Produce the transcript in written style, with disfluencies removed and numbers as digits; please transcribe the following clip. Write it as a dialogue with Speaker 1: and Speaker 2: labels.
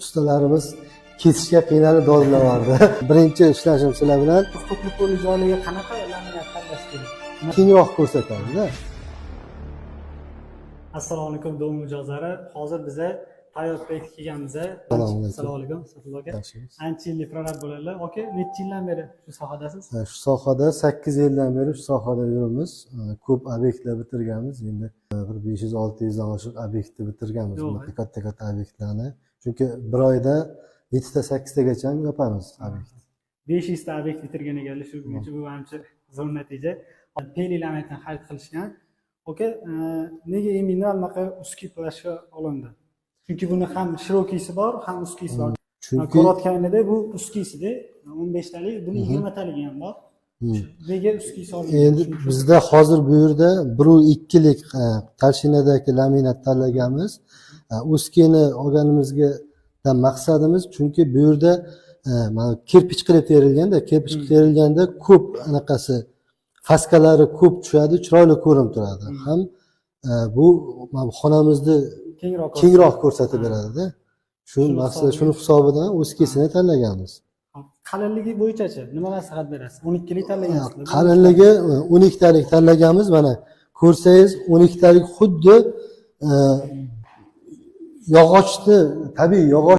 Speaker 1: Ustalarimiz kesishga qiynalib dodlavordi. Birinchi ishlashim sizlar bilan.
Speaker 2: Ko'plik poli joylarga qanaqa laminat tanlash kerak?
Speaker 1: Kengroq ko'rsatadida.
Speaker 2: Assalomu alaykum, dom mijozlari. Hozir biza tayyor proyektga kelganmiz.
Speaker 1: Assalomu alaykum.
Speaker 2: Assalomu alaykum, Safullo aka.
Speaker 1: Yaxshimiz.
Speaker 2: Ancha yillik prorab bo'ladilar. Aka, necha yildan beri shu sohadasiz?
Speaker 1: Shu sohada 8 yildan beri shu sohada yuribmiz. Ko'p obyektlar bitirganmiz. Endi bir 500-600dan oshiq obyektni bitirganmiz.
Speaker 2: Yo'q,
Speaker 1: Bunaqa katta katta obyektlarni. Chunki bir oyda yettita, sakkiztagacha yopamiz obyekt.
Speaker 2: 500 ta obyekt bitirgan ekanlar shu kungacha. Bu ancha zo'r natija. Peli laminatdan xarid qilishgan. Aka, nega именно anaqa узкий плашка olindi? Chunki buni ham широкий si bor, ham узкий si bor.
Speaker 1: Chunki
Speaker 2: Ko'rayotganingda bu узкий sida 15 talik, buni 20taligi ham bor. Nega узкий si olingan?
Speaker 1: Endi bizda hozir bu yerda 1,2lik толщина dagi laminat tanlaganmiz. Узкий ni olganimizga maqsadimiz, chunki bu yerda mana кирпич qilib terilganda, кирпич qilib terilganda ko'p anaqasi, faskalari ko'p tushadi, chiroyli ko'rinib turadi. Ham bu mana bu xonamizni
Speaker 2: kengroq
Speaker 1: kengroq ko'rsatib beradida. Shu
Speaker 2: Shuni
Speaker 1: maqsad,
Speaker 2: hisobiga-
Speaker 1: shuni hisobidan узкий sini tanlaganmiz.
Speaker 2: Qalinligi bo'yichachi nima maslahat berasiz? 12lik tanlagansizlar.
Speaker 1: Qalinligi 12talik tanlaganmiz. Mana, ko'rsangiz, 12talik xuddi yog'ochni, tabiiy yog'och.